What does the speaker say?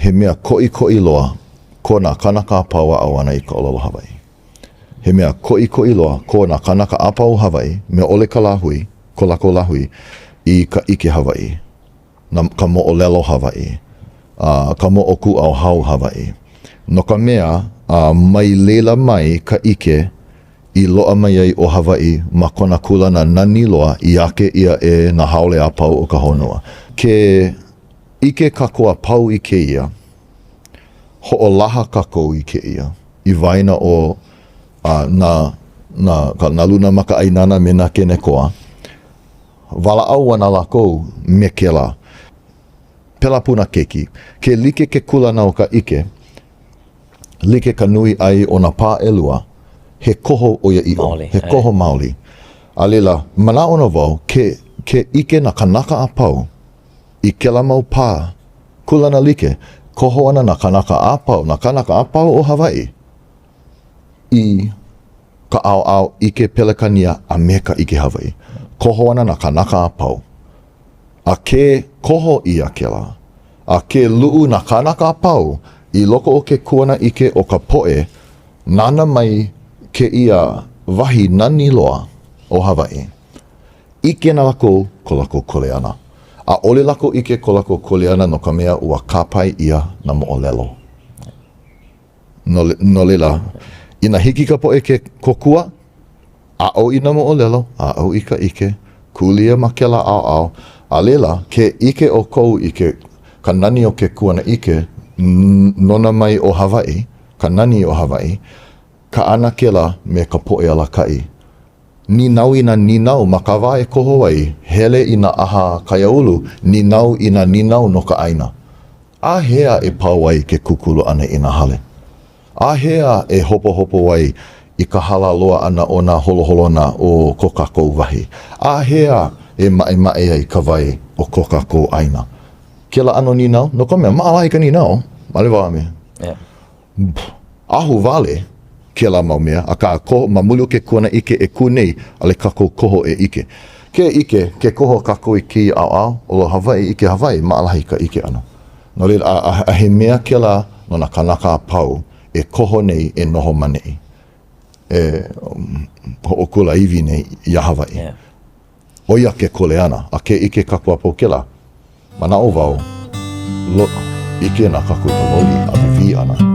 he mea koʻikoʻi loa ko nā kānaka a pau aʻo ʻana i ka ʻōlelo Hawaiʻi. He mea koʻikoʻi loa ko nā kānaka a pau o Hawaiʻi, mea ʻole ka lāhui, ko lākou lāhui, i ka ʻike Hawaiʻi, na ka moʻolelo Hawaiʻi, a ka moʻokūʻauhau Hawaiʻi. No ka mea, a mai laila mai ka ʻike i loaʻa mai ai ʻo Hawaiʻi ma kona kūlana nani loa i ake ʻia e nā haole a pau o ka honua. Ke ʻike kākou a pau i kēia, hoʻolaha kākou i kēia i waena o a, nā, nā, ka, nā luna makaʻāinana me nā kenekoa. Walaʻau ana lākou me kēlā. Pēlā pū nā keiki. Ke like ke kūlana o ka ʻike, like ka nui ʻai o nā pā ʻelua, he koho ʻoiaʻiʻo, he koho maoli. A laila, manaʻo nō wau, ke, ke ʻike nā kānaka a pau i kēlā mau pā kūlana like, koho ana nā kānaka a pau, nā kānaka a pau o Hawaiʻi i ka ʻaoʻao ʻike Pelekania a me ka ʻike Hawaiʻi. Koho ana nā kānaka a pau. A ke koho ʻia kēlā, a ke luʻu nā kānaka a pau i loko o ke kuanaʻike o ka poʻe nāna mai kēia wahi nani loa ʻo Hawaiʻi, ʻike ana lākou ko lākou kuleana. ʻAʻole lākou ʻike ko lākou kuleana no ka mea ua kāpae ʻia nā moʻolelo. No, no laila, inā hiki ka poʻe ke kōkua, aʻo i nā moʻolelo, aʻo i ka ʻike, kūlia ma kēlā ʻaoʻao, a laila, ke ʻike ʻoukou i ke, ka nani o ke kuanaʻike nona mai ʻo Hawaiʻi, ka nani o Hawaiʻi, kaʻana kēlā me ka poʻe alakaʻi. Nīnau i nā nīnau ma ka wā e koho ai, hele i nā ʻaha kaiāulu, nīnau i nā nīnau no ka ʻāina. Āhea e pau ai ke kūkulu ʻana i nā hale? Āhea e hopohopo ai i ka hala loa ʻana o nā holoholona o ko kākou wahi? Āhea e maʻemaʻe ai ka wai o ko kākou ʻāina? Kēlā ʻano nīnau, no ka mea, maʻalahi ka nīnau, ʻaʻole wā me. Ahuwale kēlā mau mea, akā, koho, ma muli o ke kuanaʻike e kū nei, ʻaʻole kākou koho e ʻike. Ke ʻike, ke koho kākou i kēia ʻaoʻao, ʻo Hawaiʻi, ʻike Hawaiʻi, maʻalahi ka ʻike ʻana. No laila, a, a, a he mea kēlā no nā kānaka a pau e koho nei e noho ma neʻi, e um, hoʻokulāiwi nei iā Hawaiʻi. Yeah. ʻO ia ke kuleana, a ke ʻike kākou a pau kēlā, manaʻo wau, lo, ʻike ana kākou i ka loli a wewī ʻana.